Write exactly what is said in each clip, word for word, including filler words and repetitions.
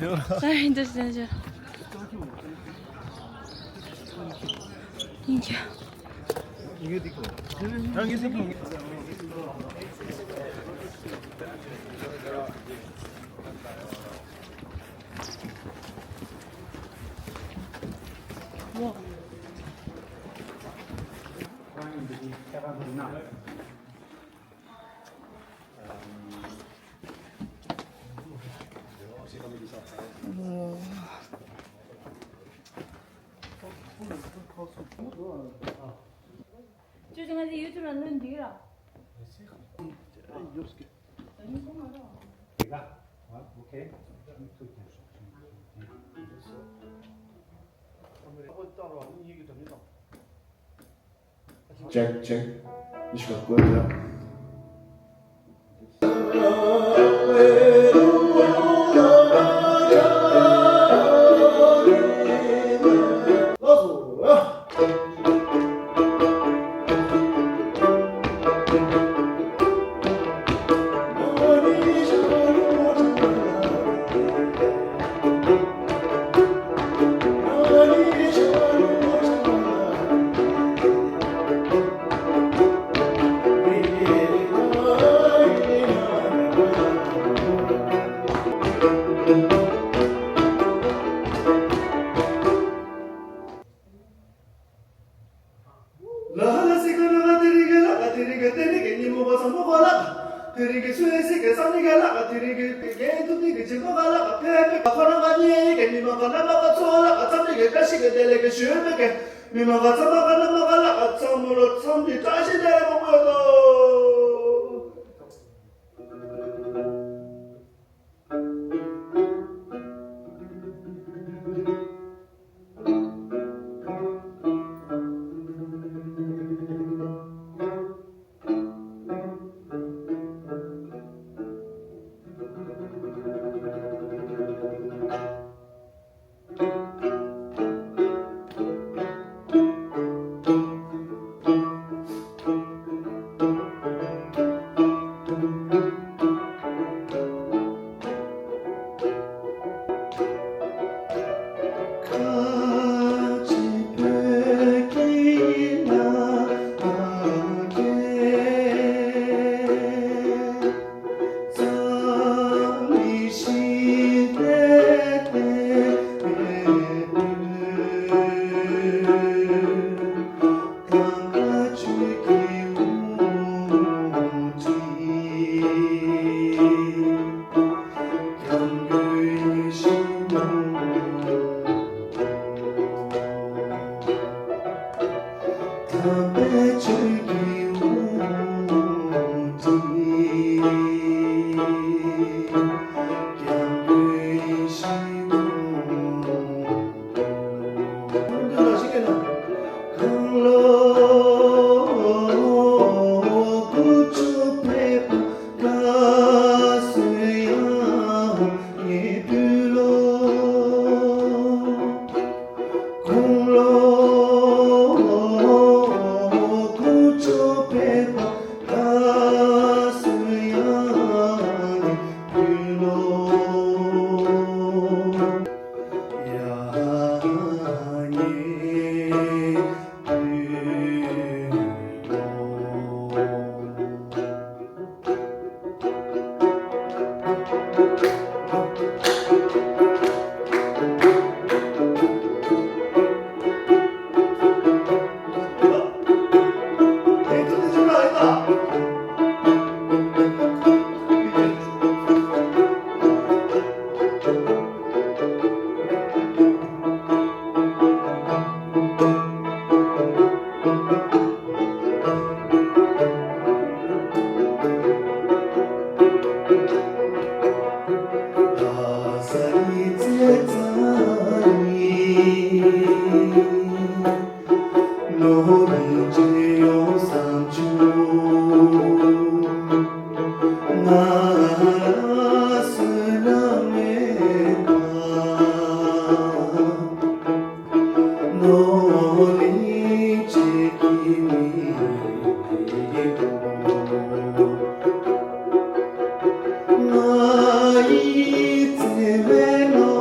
ད་ཡིན་འདུག་ཟེར་ཞུ། ཡིན་རྒྱུ། ཅོ་ཅོ་ང་ཚོ་ཡུ་ཊུབ་ལ་ལོན་འདི་ར། Check, check. Ишка, куда? ལ་ཧ་ལ་སི་ཁ་ན་ཧ་དེ་རིང་གི་ལ་ཀ་དེ་རིང་གི་དེ་རིང་གི་ཉི་མ་བ་ཚང་མ་ག་ལ་ཀ། དེ་རིང་གི་སུ་ཡི་སི་གི་སང་ནི་ག་ལ་ཀ། དེ་རིང་གི་གི་གེ་དུ་ཏི་གི་ཇི་མ་ག་ལ་ཀ། ཕེ་ཕེ་ཁ་ཁོ་ན་མ་ཉེ་ཡི་གི་མི་མ་ག་ན་མ་ག་ཚོ་ལ་ཀ། ཚང་མི་གི་བཀྲ་ཤིས་གི་བདེ་ལེགས་གི་ཞུ་མི་གི་མི་མ་ག་ཚང་མ་ག་ན་མ་ག་ལ་ཀ། ཚང་མ་ལོ་ཚང་མི་བཀྲ་ཤིས་བདེ་ལེགས་མང་པོ་ཡོད་དོ།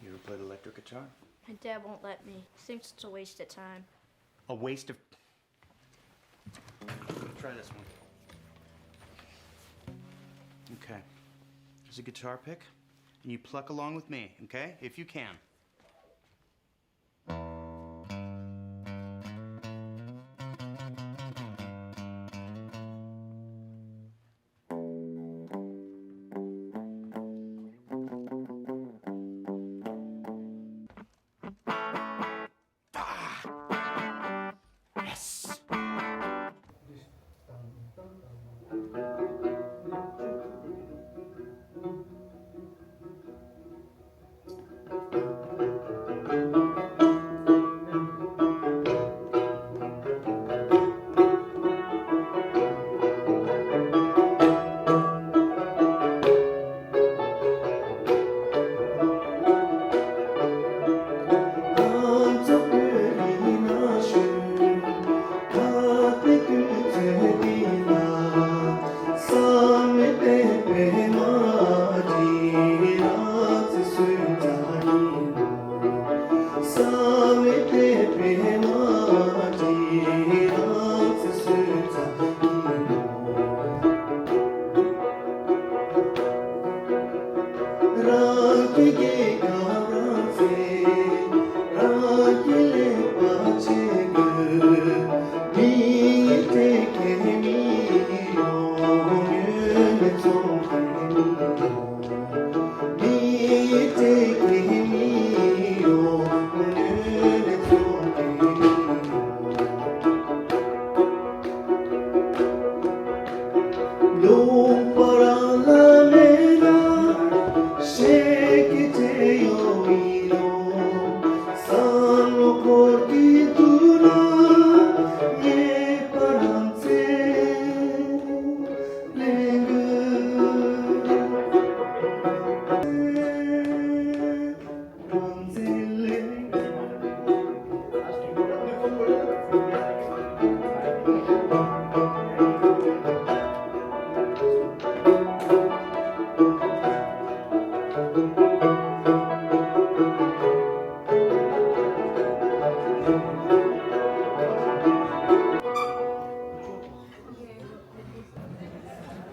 You ever played electric guitar? My dad won't let me. Thinks it's a waste of time. A waste of. Try this one. Okay. There's a guitar pick, and you pluck along with me, okay? If you can.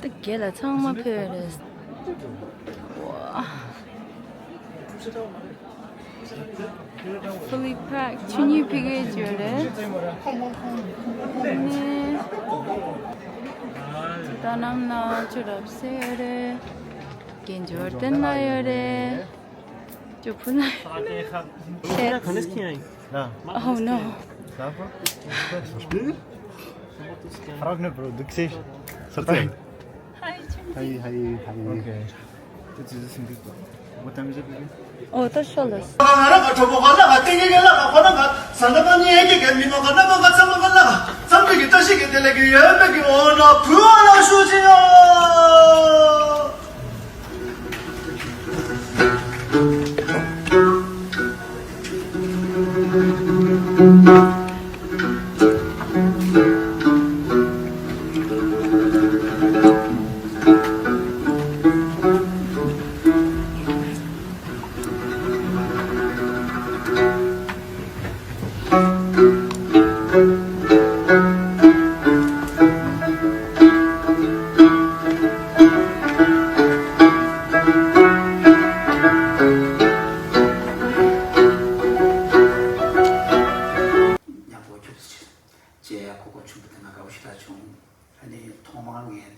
ད་རྒན་ལགས་ཚང་མ་ཕེབས་རེད། ཝ། Fully packed. ཆུ་གཉིས་ཕ་གིར་ཡོད་རེད། ནས། ད་ནམ་ན་ཆུ་རབ་སེ་ཡོད་རེད། རྒན་འབྱོར་ལྡན་ལ་ཡོད་རེད། ཅོ་ཕུ་ན། Oh no. Haragna, bro, duk se. Satai. Hi, hi, hi. Okay. This is simple. What time is it, baby? Oh, that's shoulders.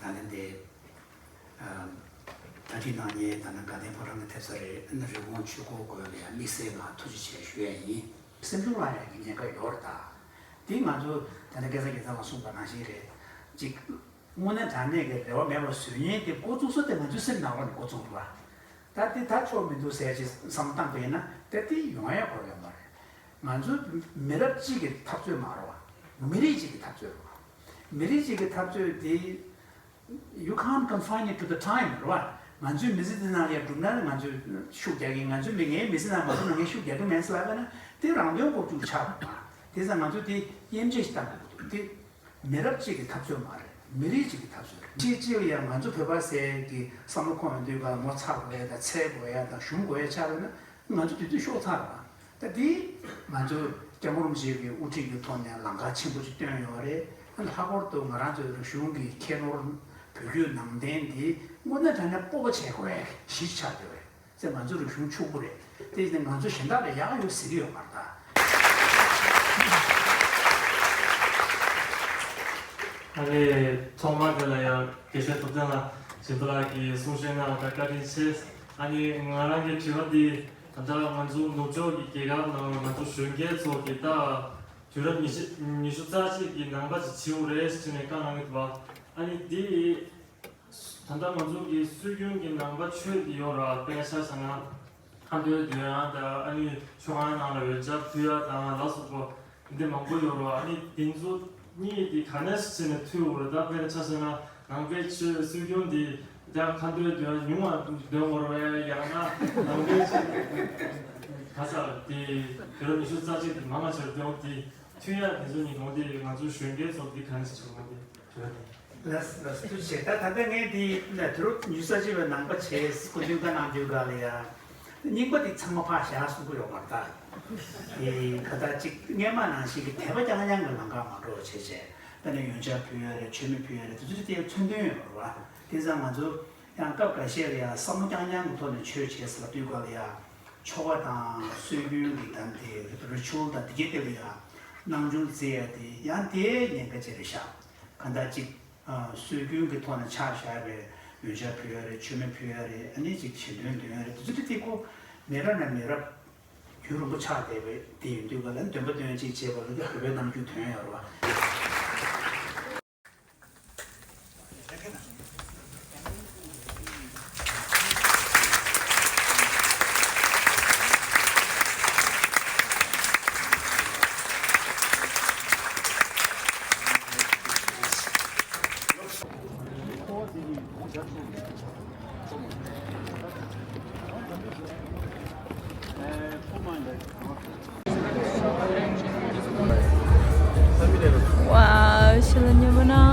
ད་ལན་དེ། ཨ། གྲ་སྒྲིག་གནང་མཁན་ད་ནི་དགའ་ལྡན་ཕོ་བྲང་གི་ཐེབས་རྩ་རེད། ཨ་ནི་རི་ཀོན་ཆོས་འཁོར་སྐོར་ལ་ཡང་དམིགས་བསལ་ང་ཐུགས་རྗེ་ཆེ་ཞུ་ཡ་ཡིན། སེམས་ཤུགས་བསླང་ཡ་གི་ཉེན་ཁ་ཡོད་རེད་ད། དེ་ང་ཚོ་ད་ནི་སྐལ་བཟང་རྒྱལ་མཚན་ལགས་གསུངས་པ་ནང་བཞིན་རེད། གཅིག་དངོས་གནས་དྲང་གནས་ཀྱི་རེ་བ་མེད་པར་བཟོ་མཁན་དེ་འགོ་བཙུགས་ས་དེ་ང་ཚོའི་སེམས་ནང་ལོགས་ནས་འགོ་བཙུགས་འདུག་བ། ད་དེ་ད་ཆོག་མི་འདུག་ཟེར་ཅིག་བསམ་བློ་བཏང་པ་ཡིན་ན་ད་དེ་ཡོང་ཡ་ཁོ་རང་ཡོད་མ་རེད། ང་ཚོ་མི་རབས་གཅིག་གི་འཐབ་རྩོད་མ་རེད་བ། མི་རིགས་གཅིག་གི་འཐབ་རྩོད་རེད་བ། མི་རིགས་གཅིག་གི་འཐབ་རྩོད་དེ། You can't confine it to the time རེད་བ། ང་ཚོའི་མི་ཚེ་འདི་ནང་ལ་ཡང་སྒྲུབ་ན་ང་ཚོས་ཤུགས་རྒྱག་གི། ང་ཚོའི་མི་ངའི་མི་ཚེ་ནང་མ་སྒྲུབ་ན་ངས་ཤུགས་རྒྱག་གི་མེད་ཟེར་ལབ་པ་ན་དེ་རང་དོན་སྐོར་ཅིག་ཆགས་འདུག་བ། དེ་ཙང་ང་ཚོ་དེ་དབྱེ་འབྱེད་ཞིག་བཏང་དགོས་འདུག་དེ་མི་རབས་གཅིག་གི་འཐབ་རྩོད་མ་རེད། མི་རིགས་གཅིག་གི་འཐབ་རྩོད་རེད། གཅིག་གཅིག་ལ་ཡང་ང་ཚོ་བོད་པ་ཟེར་གྱི་བསམ་བློ་འཁོར་ཡོང་དུས་ག་ལ་ངོ་ཚ་དགོས་ཡ་དང་འཚེ་དགོས་ཡ་དང་ཞུམ་དགོས་ཡ་ཆགས་པ་ན་ང་ཚོ་དུས་ཚོད་ཤོར་ཚར་བ། ད་འདི་ང་ཚོ་སྐྱབས་མགོན་རིན་པོ་ཆེ་གི་དབུ་ཁྲིད་ཀྱི་ཐོག་ནས་ལམ་ཁ་ཆེན་པོ་ཅིག་བཏོན་ཡོད་རེད། ལྷག་པར་དུ་ང་རང་ཚོའི་རིག་གཞུང་གི་ཁྱད་ནོར་བོད་བརྒྱུད་ནང་བསྟན་འདི་དངོས་གནས་དྲང་གནས་སྤོབས་པ་བྱེད་དགོས་ཡ་གཞི་ཆགས་ཡོད་རེད། ཙེ་ང་ཚོ་རིག་གཞུང་ཕྱུག་པོ་རེད། དེ་ནི་ང་ཚོ་གཞན་དག་ལ་ཡག་ཡོད་ཟེར་གྱི་ཡོད་མ་རེད་ད། ཨ་ནི་ཐོག་མར་དེ་ལ་ཡང་དགེ་བཤེས་ཐུབ་བསྟན་ལགས་བཞིན་པ་ལགས་ཀྱིས་གསུང་བཤད་གནང་བ་དང་བཀའ་དྲིན་ཆེ། ཨ་ནི་ང་རང་གི་དྲི་བ་འདི་ད་ལྟ་ང་ཚོ་ནུབ་ཕྱོགས་ཀྱི་རྒྱལ་ཁབ་ནང་ལ་ང་ཚོ་གཞོན་སྐྱེས་ཚོ་གི་ད་དུས་རབས་ཉི་ཤུ་ཉི་ཤུ་རྩ་གཅིག་གི་ནང་པ་ཅིག་བྱེད་དགོས་རེད་ཟེར་ནས་བཀའ་གནང་གི་འདུག་བ། ཨ་ནི་འདི། ད་ལྟ་ང་ཚོ་གི་སྲོལ་རྒྱུན་གྱི་ནང་པ་ཆོས་འདི་ཡོད་ར། དཔེར་ན་ཆ་བཞག་ན་ཁ་འདོན་འདོན་ཡ་དང་ཨ་ནི་ཆོ་ག་ནང་ལ་འོད་ཆགས་ཕུལ་ཡ་དང་ལ་སོགས་པ་འདི་མང་པོ་ཡོད་ར། ཨ་ནི་དེ་ཚོ་གཉིས་དེ་ག་ནས་བྱས་ནས་མཐུད་ཡོད་རེད། ད་དཔེར་ན་ཆ་བཞག་ན་ནང་པའི་ཆོས་སྲོལ་རྒྱུན་འདི་ད་ཁ་འདོན་འདོན་ཡ་ཉུང་བ་འདོན་དགོས་རེད། ཡང་ན་ནང་པའི་ཆོས་ག་ས་དེ་དུས་རབས་ཉི་ཤུ་རྩ་གཅིག་དེ་མང་ང་ཆེར་འདོན་དེ་མཐུད་ཡ་དེ་ཚོ་གཉིས་ནང་དེ་ང་ཚོ་གཞོན་སྐྱེས་ཚོ་འདི་ག་ནས་བྱེད་དགོས་དེ། ལགས་ལགས་ཐུགས་རྗེ་ཆེ། ད་ད་ལྟ་ངས་འདི་ནས་དུས་རབས་ཉི་ཤུ་རྩ་གཅིག་པའི་ནང་པ་བྱས་སྐུ་མདུན་བཀའ་གནང་དུས་ག་ལ་ཡ། རྙིང་པ་འདི་ཚང་མ་ཕར་བཞག་གསུང་གི་ཡོད་མ་རེད་ད། དེ་ག་ད་ཅིག་སྔས་མ་ནང་བཞིན་གྱི་དད་པ་རྐྱང་རྐྱང་གི་ལམ་ཁ་མ་འགྲོ་བ་བྱས་བྱས། དཔེར་ན་ཡོན་ཆབ་ཕུལ་ཡ་རེད། མཆོད་མེ་ཕུལ་ཡ་རེད། དེ་ཚོ་དེ་མཚོན་དོན་ཡོད་རེད་བ། དེ་ཙང་ང་ཚོ་ཡང་སྐབས་འགའ་ཤས་ལ་ཡ་བསམ་བློ་རྐྱང་རྐྱང་གི་ཐོག་ནས་ཆོས་བྱས་ཟེར་ལབ་དུས་ག་ལ་ཡ། ཆོ་ག་དང་སྲོལ་རྒྱུན་གྱི་དམ་དེ་རི་ཆུ་ལ་དང་དེ་གའི་སྟེང་ལ་ཡ་སྣང་ཆུང་བརྩི་ཡ་དེ་ཡང་དེ་ཉེན་ཁ་ཆེ་རེད་ཤག་གང་ལྟར་ཅིག་ཨ། སྲོལ་རྒྱུན་གྱི་ཐོག་ནས་ཆ་བཞག་པའི་ཡོན་ཆབ་ཕུལ་ཡ་རེད། མཆོད་མེ་ཕུལ་ཡ་རེད། ཨ་ནི་ཅིག་ཞལ་འདོན་འདོན་ཡ་རེད། དེ་ཚོ་དེ་དེ་ཁོ་མི་རབས་ནས་མི་རབས་རྒྱུན་རིང་པོ་ཆགས་བསྡད་པའི་དེ་ཡིན་དུས་ག་ལ་འདོན་པ་འདོན་ཅིག་བྱེད་པ་ལ་དེ་བོད་པའི་ནམ་རྒྱུན་དོན་ཡོད་རེད་བ། Wow, she let me know.